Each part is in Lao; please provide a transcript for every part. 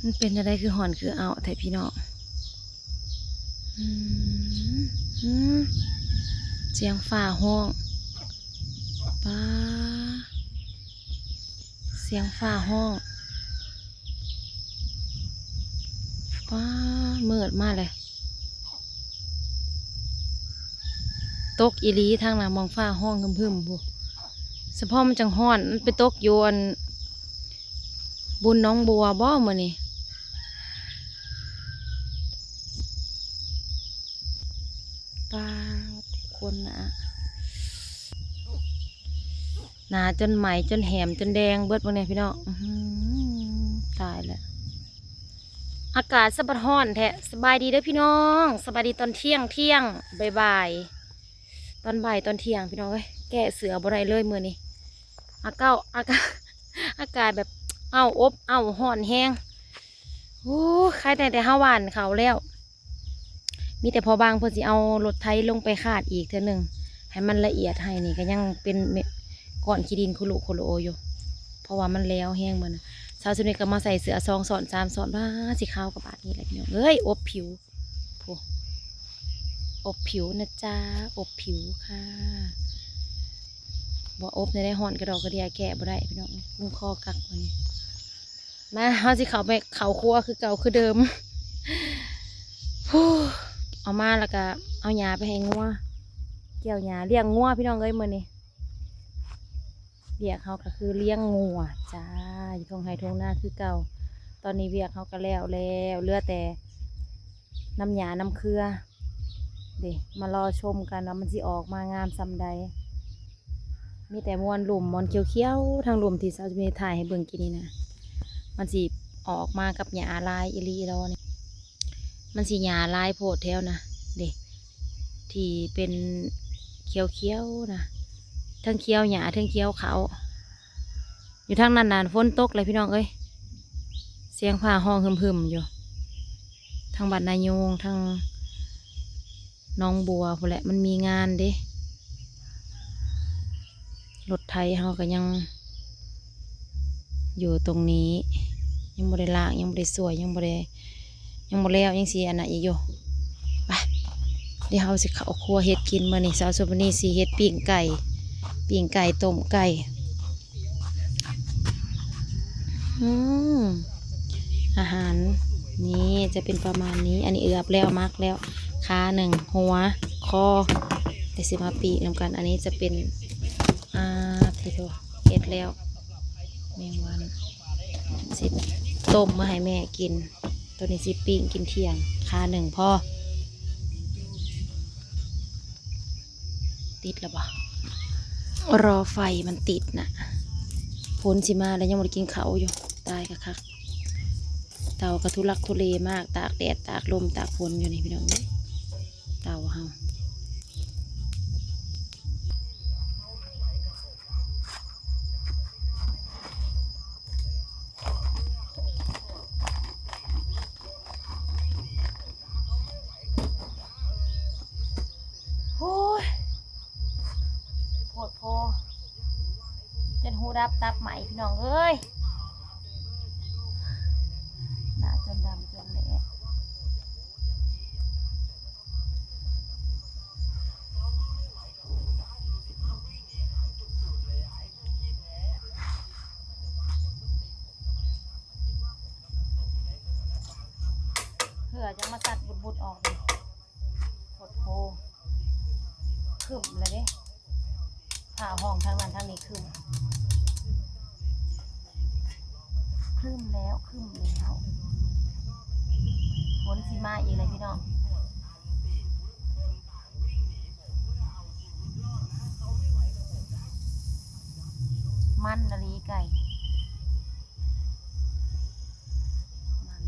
ມັນເປັນຈັ່ງໃດຄືຮ້ອນຄືອ້າວແທ້ພີ່ນ້ອງ? ອືມ ອືມ ສຽງຟ້າຮ້ອງ ປ້າ ສຽງຟ້າຮ້ອງ ປ້າ ມືດມາເລີຍ. ຕົກອີ່ຫຼີ ທາງໜ້າໝ່ອງຟ້າຮ້ອງຮຶມໆ ພຸ້ນ ສະເພາະມັນຈັ່ງຮ້ອນ. ມັນໄປຕົກຢູ່ອັນ ບຸນໜອງບົວບໍມື້ນີ້? ປ້າ ຄົນນະ ໜ້າຈົນໄໝ້ ຈົນແຫ້ມ ຈົນແດງເບິດ ເບິ່ງແດ່ພີ່ນ້ອງ. ອື ຕາຍແລ້ວ. ອາກາດສະບັດຮ້ອນແທ້. ສະບາຍດີເດີພີ່ນ້ອງ ສະບາຍດີຕອນທ່ຽງທ່ຽງ ບ່າຍໆ ຕອນບ່າຍຕອນທ່ຽງພີ່ນ້ອງເອີຍ. ແກ້ເສື້ອບໍ່ໄດ້ເລີຍມື້ນີ້ ອາເກົ້າ ອາກາດ ອາກາດແບບອ້າວອົບອ້າວຮ້ອນແຮງ. ໂອ້ ຄາຍແຕ່ ແຕ່ເຮົາຫວ່ານເຂົ້າແລ້ວ ມີແຕ່ພໍ່ບາງເພິ່ນຊິເອົາລົດໄຖລົງໄປຄາດອີກເທື່ອໜຶ່ງ ໃຫ້ມັນລະອຽດ. ໄຮ່ນີ້ກໍຍັງເປັນກ້ອນຂີ້ດິນຄຸລຸຄຸໂລຢູ່ ເພາະວ່າມັນແລ້ວແຮງ. ມື້ນະ ເຊົ້າຊຸມນີ້ກໍມາໃສ່ເສື້ອສອງຊ້ອນສາມຊ້ອນ ວ່າຊິຂາວກະບາດນີ້ແຫຼະພີ່ນ້ອງເອີຍ. ອົບຜິວ ໂອ້ ອົບຜິວນະຈ້າ ອົບຜິວຄ່ະ. ບໍ່ອົບແນວໃດ ຮ້ອນກະດອກກະເດຍ ແກ້ບໍ່ໄດ້ພີ່ນ້ອງ ກຸ້ງຄໍກັກມື້ນີ້. ມາ ເຮົາຊິເຂົ້າໄປເຂົ້າຄົວຄືເກົ່າຄືເດີມ. ເອົາມາແລ້ວກະເອົາຫຍ້າໄປໃຫ້ງົວ ກ່ຽວຫຍ້າລ້ຽງງົວພີ່ນ້ອງເອີຍ. ມື້ນີ້ວຽກເຮົາກໍຄືລ້ຽງງົວຈ້າ ຢູ່ທົ່ງໄຮ່ທົ່ງນາຄືເກົ່າ. ຕອນນີ້ວຽກເຮົາກໍແລ້ວແລ້ວ ເຫຼືອແຕ່ ນ້ຳຫຍ້ານ້ຳເຄືອເດ້ ມາລໍຊົມກັນວ່າມັນຊິອອກມາງາມສ່ຳໃດ. ມີແຕ່ມ່ວນລຸ່ມ ມ່ວນຂຽວໆ ທັງລຸ່ມທີ່ສາວຈຸມີຖ່າຍໃຫ້ເບິ່ງກີ້ນີ້ນະ ມັນຊິອອກມາກັບຫຍ້າຫຼາຍອີ່ຫຼີດອກນີ້. ມັນຊິຫຍ້າຫຼາຍໂພດແຖວນະເດ້ ທີ່ເປັນຂຽວໆນະ ເທິງຂຽວຫຍ້າ ເທິງຂຽວເຂົ້າ. ຢູ່ທາງນັ້ນນະ ຝົນຕົກແລ້ວພີ່ນ້ອງເອີຍ ສຽງຟ້າຮ້ອງຮຶມໆຢູ່. ທາງບ້ານນາຍູງ ທາງໜອງບົວພຸ້ນແຫຼະ ມັນມີງານເດ້. ລົດໄຖເຮົາກໍຍັງຢູ່ຕົງນີ້ ຍັງບໍ່ໄດ້ລ້າງ ຍັງບໍ່ໄດ້ສວຍ ຍັງບໍ່ໄດ້ ຍັງບໍ່ແລ້ວ ຍັງຊິອັນນັ້ນອີກຢູ່. ໄປ ດຽວເຮົາຊິເຂົ້າຄົວເຮັດກິນ. ມື້ນີ້ສາວສຸມະນີຊິເຮັດປີ້ງໄກ່ ປີ້ງໄກ່ ຕົ້ມໄກ່. ອືມ ອາຫານນີ້ຈະເປັນປະມານນີ້. ອັນນີ້ເອືອບແລ້ວ ໝັກແລ້ວ ຂາໜຶ່ງ ຫົວ ຄໍ ແລ້ວຊິມາປີ້ງນຳກັນ. ອັນນີ້ຈະເປັນ ອາ ທີ່ໂທ ເຮັດແລ້ວ ແມງວັນ ຊິຕົ້ມມາໃຫ້ແມ່ກິນ. ໂຕນີ້ຊິປີ້ງກິນທ່ຽງ ຂາໜຶ່ງພໍ. ຕິດແລ້ວບໍ່? ລໍໄຟມັນຕິດນະ ຝົນຊິມາແລ້ວ ຍັງບໍ່ໄດ້ກິນເຂົ້າຢູ່. ຕາຍກະຄັກ ເຕົາກະທຸລັກທຸເລມາກ ຕາກແດດ ຕາກລົມ ຕາກຝົນຢູ່ນີ້ພີ່ນ້ອງເອີຍ ເຕົາເຮົາ. ໂອ້ຍ ໂພດໂພ ຈົນຫູດັບຕັບໄໝ້ພີ່ນ້ອງເອີຍ ໜ້າຈົນດຳຈົນແຫຼະ. ເຫື່ອຈັ່ງມາສັດບຸດໆອອກນີ້ ໂພດໂພ ຄຶ້ມແລ້ວເດ້ ຟ້າຮ້ອງທາງນັ້ນທາງນີ້ ຄຶ້ມ ຄຶ້ມແລ້ວ ຄຶ້ມແລ້ວ ຝົນຊິມາອີກແລ້ວພີ່ນ້ອງ. ມັນອີ່ຫຼີໄກ່ ມັນ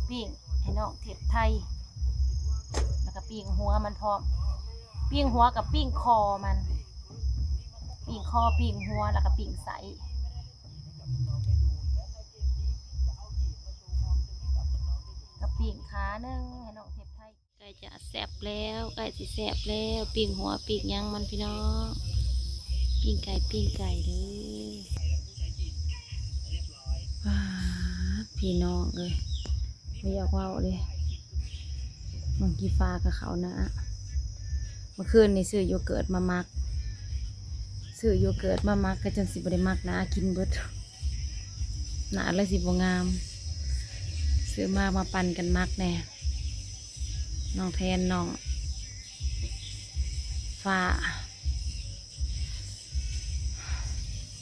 ປີ້ງໃຫ້ນ້ອງເທບໄທ ແລ້ວກະປີ້ງຫົວມັນພ້ອມ ປີ້ງຫົວກັບປີ້ງຄໍມັນ ປີ້ງຄໍ ປີ້ງຫົວ ແລ້ວກະປີ້ງໄສ້ ກະປີ້ງຂາໜຶ່ງໃຫ້ນ້ອງເທບໄທ. ໃກ້ຈະແຊບແລ້ວ ໃກ້ຊິແຊບແລ້ວ ປີ້ງຫົວປີ້ງຫຍັງມັນພີ່ນ້ອງ ປີ້ງໄກ່ປີ້ງໄກ່ເດີ. ປາດ ພີ່ນ້ອງເອີຍ ບໍ່ຢາກເວົ້າເດ້ ມັນຂີ້ຟ້າກະເຂົ້າໜ້າ. ເມື່ອຄືນນີ້ຊື້ໂຢເກີດມາໝັກ ຊື້ໂຢເກີດມາໝັກກະຈົນຊິບໍ່ໄດ້ໝັກ ໜ້າກິນເບິດ ໜ້າເລີຍຊິບໍ່ງາມ. ຊື້ມາ ມາປັ່ນກັນໝັກແດ່ ນ້ອງແທນ ນ້ອງຟ້າ.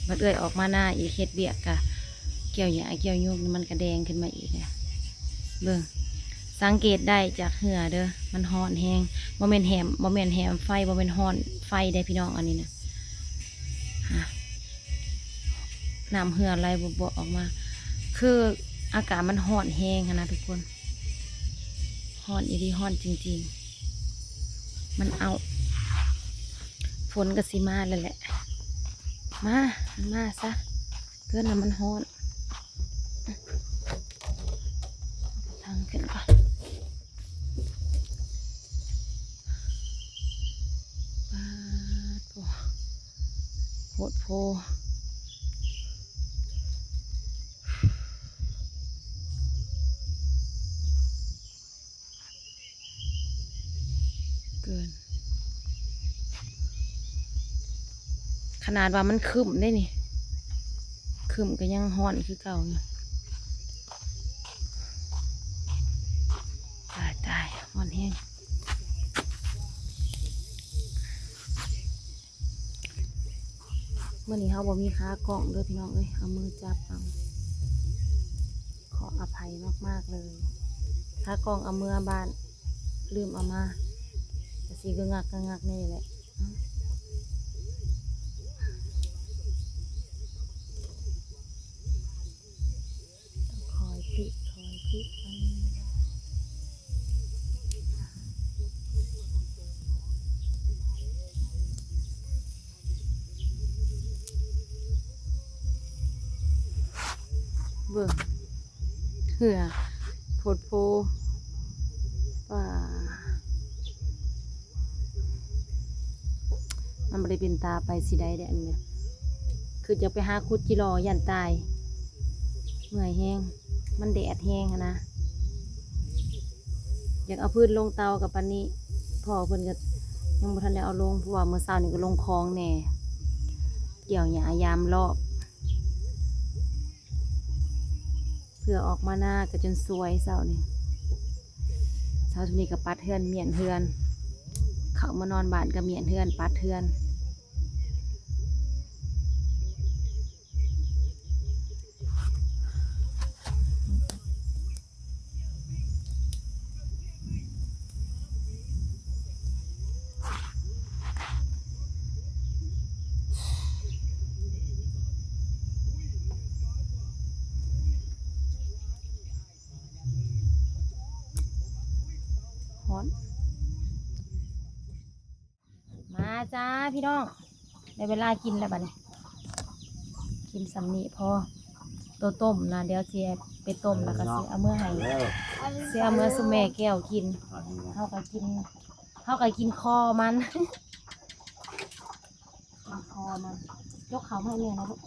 ບັດເອື້ອຍອອກມານາອີກ ເຮັດວຽກກະກ່ຽວຫຍ້າກ່ຽວຍຸງ ມັນກະແດງຂຶ້ນມາອີກ. ເບິ່ງ ສັງເກດໄດ້ຈາກເຫື່ອເດີ ມັນຮ້ອນແຮງ. ບໍ່ແມ່ນແຮມ ບໍ່ແມ່ນແຮມໄຟ ບໍ່ແມ່ນຮ້ອນໄຟເດ້ພີ່ນ້ອງ ອັນນີ້ນະ ຮະ ນ້ຳເຫື່ອໄຫຼບວບໆອອກມາ ຄືອາກາດມັນຮ້ອນແຮງຫັ້ນນະທຸກຄົນ. ຮ້ອນອີ່ຫຼີ ຮ້ອນຈິງໆ ມັນເອົາ ຝົນກະຊິມາແລ້ວແຫຼະ. ມາ ມາຊະ ເກີນນະ ມັນຮ້ອນ. ເອົາກະຖາງຂຶ້ນກ່ອນ. ປາດ ໂອ້ ໂພດໂພ. ເກີນ ຂະໜາດວ່າມັນຄຶ້ມເດ້ນີ້ ຄຶ້ມກະຍັງຮ້ອນຄືເກົ່າຢູ່. ຕາຍ ຕາຍ ຮ້ອນແຮງ. ມື້ນີ້ເຮົາບໍ່ມີຂາກ້ອງເດີພີ່ນ້ອງເອີຍ ເອົາມືຈັບເອົາ ຂໍອະໄພມາກໆເລີຍ. ຂາກ້ອງເອົາເມືອບ້ານ ລືມເອົາມາ ກະຊິງຶກງັກງຶກງັກແດ່ແຫຼະ. ຕ້ອງຄອຍຕິ ຄອຍຕິມັນ ເບິ່ງ ເຫື່ອ ໂພດໂພ ປາ ມັນບໍ່ໄດ້ເປັນຕາໄປຊິໄດ້ເດ້ອັນນີ້ ຄືຈະໄປຫາຂຸດຈິລໍ ຢ້ານຕາຍ ເມື່ອຍແຮງ ມັນແດດແຮງຫັ້ນນະ. ຢາກເອົາຟືນລົງເຕົາກະປານນີ້ ພໍ່ເພິ່ນກະຍັງບໍ່ທັນໄດ້ເອົາລົງ ເພາະວ່າມື້ເຊົ້ານີ້ກະລົງຂອງແດ່ ກ່ຽວຫຍ້າຍາມລອບ. ເພື່ອອອກມານາກະຈົນສວຍເຊົ້ານີ້ ເຊົ້ານີ້ກະປັດເຮືອນ ມ້ຽນເຮືອນ ເຂົ້າມານອນບ້ານກະມ້ຽນເຮືອນ ປັດເຮືອນ. ຮ້ອນ ມາຈ້າພີ່ນ້ອງ ໄດ້ເວລາກິນແລ້ວບັດນີ້ ກິນສ່ຳນີ້ພໍ. ໂຕຕົ້ມນະ ດຽວຊິໄປຕົ້ມ ແລ້ວກະຊິເອົາເມືອໃຫ້ ຊິເອົາເມືອສູ່ແມ່ແກ້ວກິນ. ເຮົາກະກິນ ເຮົາກະກິນຄໍມັນ ກິນຄໍມັນ. ຍົກເຂົ້າມາໃຫ້ແມ່ນະລູກ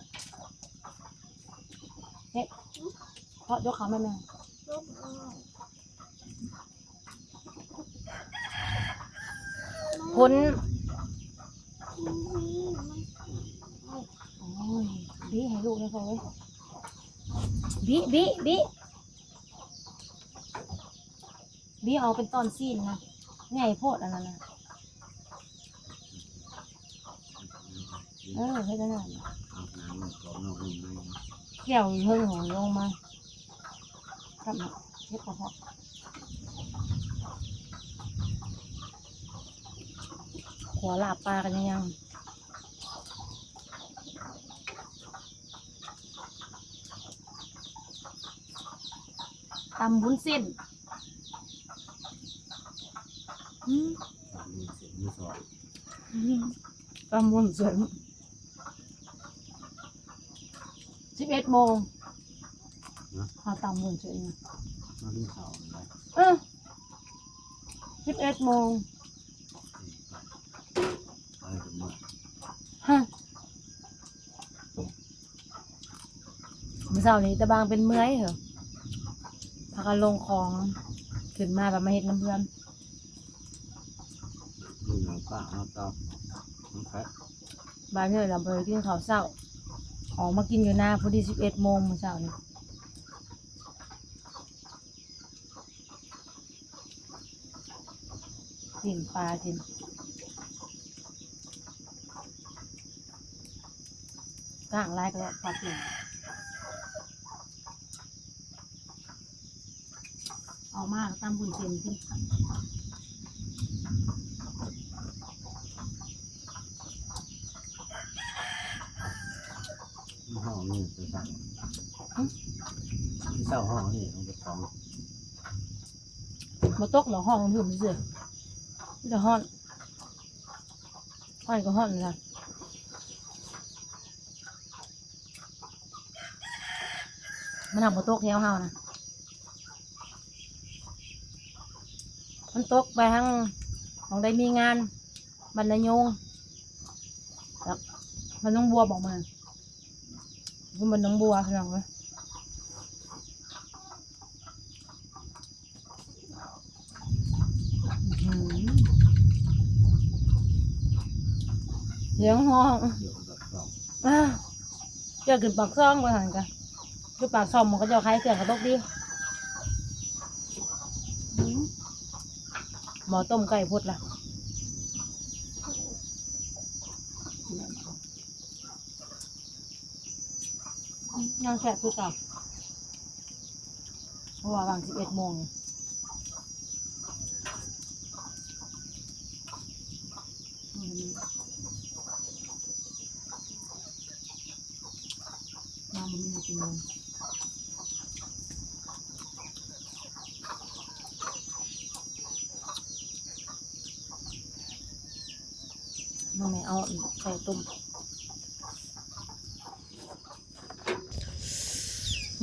ເຮັດ ເພາະ ຍົກເຂົ້າມາແມ່. ຜົນ ໂອ້ຍ ບີໃຫ້ລູກແດ່ພໍ່ເອີຍ ບີ ບີ ບີ ບີອອກເປັນຕອນຊີ້ນນະ ໃຫຍ່ໂພດອັນນັ້ນນະ. ເອີ ເຮັດແນວນັ້ນ ແກ້ວຢູ່ເທິງ ລົງມາ ກັບເຮັດກະເພາະ ຂົວລາບປາກະຍັງ ຕຳວຸ້ນເສັ້ນ ອືມ ຕຳວຸ້ນເສັ້ນ ຕຳວຸ້ນເສັ້ນ ສິບເອັດໂມງ ນະ ເຮົາຕຳວຸ້ນເສັ້ນນະ ມາກິນເຂົ້າ ເອີ. ສິບເອັດໂມງ. ຮະ ມື້ເຊົ້ານີ້ຕາບາງເປັນເມື່ອຍເຫີ ພາກັນລົງຂອງ ຂຶ້ນມາບັດມາເຮັດນຳເພື່ອນ. ບາດນີ້ລະບໍ່ໄດ້ກິນເຂົ້າເຊົ້າ ອອກມາກິນຢູ່ນາພໍດີສິບເອັດໂມງມື້ເຊົ້ານີ້. ປີ້ງປາກິນ ກ້າງຫຼາຍກໍປັດລົງ ເອົາມາກໍຕຳວຸ້ນເສັ້ນກິນ. ຫ້ອງນີ້ໄປໃສ່ ຫຶ ທີ່ເຊົ່າຫ້ອງນີ້ຂອງເຈົ້າຂອງ ບໍ່ຕົກດອກ ຫ້ອງຫຶມຊື່ໆ ມີແຕ່ຮ້ອນ ຮ້ອນກໍຮ້ອນນະ ມັນຫາກບໍ່ຕົກແຖວເຮົານະ ມັນຕົກໄປທາງ ໝ່ອງໃດມີງານ ບ້ານນາຍົງ ແລ້ວ ບ້ານໜອງບົວ ບອກມາ ຢູ່ບ້ານໜອງບົວ ພີ່ນ້ອງເອີຍ. ອືຫື ສຽງຮ້ອງ ດຽວກັນດອກສອງ ອ້າ ເຈົ້າຂຶ້ນປາກຊ່ອງວ່າຊັ້ນກະ ຢູ່ປາກຊ່ອງມັນກໍເຈົ້າຂາຍເຄື່ອງກະຕົກດີ. ອືມ ໝໍ້ຕົ້ມໄກ່ພົດລະ ຍັງແຊບຄືເກົ່າ ເພາະວ່າຫວ່າງສິບເອັດໂມງນີ້ ອືມ ມາບໍ່ມີແນວກິນເລີຍ. ມາແມ່ເອົາໃສ່ຕົ້ມ.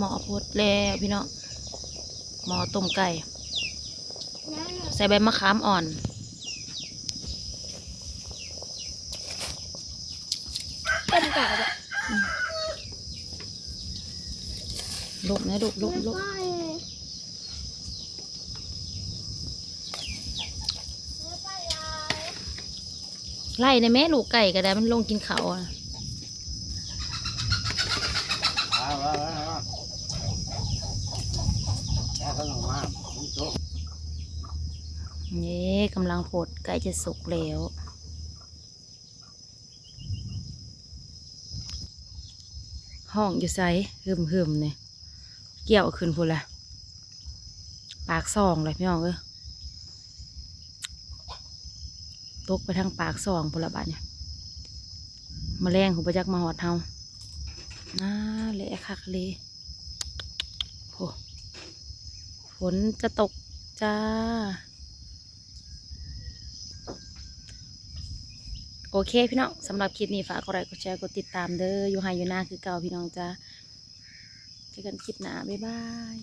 ໝໍ້ພົດແລ້ວພີ່ນ້ອງ ໝໍ້ຕົ້ມໄກ່ ໃສ່ໃບມະຂາມອ່ອນ. ຕົ້ມໄກ່ ອືມ ຫຼົບແນ່ລູກ ຫຼົບ ຫຼົບ. ໄລ່ແນ່ແມ່ລູກ ໄກ່ກໍໄດ້ ມັນລົງກິນເຂົ້ານະ. ນີ້ກຳລັງພົດ ໃກ້ຈະສຸກແລ້ວ. ຮ້ອງຢູ່ໃສ? ຫຶມໆ ນີ້ ກ່ຽວຂຶ້ນພຸ້ນລະ ປາກຊ່ອງລະ ພີ່ນ້ອງເອີຍ ຕົກໄປທາງປາກຊ່ອງພຸ້ນລະບາດນີ້ ມະແລງພຸ້ນບໍ່ຈັກມາຮອດເຮົາ. ນາ ແຫຼະຄັກອີ່ຫຼີ ໂອ້ ຝົນຈະຕົກຈ້າ. ໂອເຄພີ່ນ້ອງ ສຳລັບຄລິບນີ້ ຝາກກົດໄລກົດແຊ ກົດຕິດຕາມເດີ ຢູ່ໄຮ່ຢູ່ນາຄືເກົ່າພີ່ນ້ອງຈ້າ. ເຈີກັນຄລິບໜ້າ ບາຍບາຍ.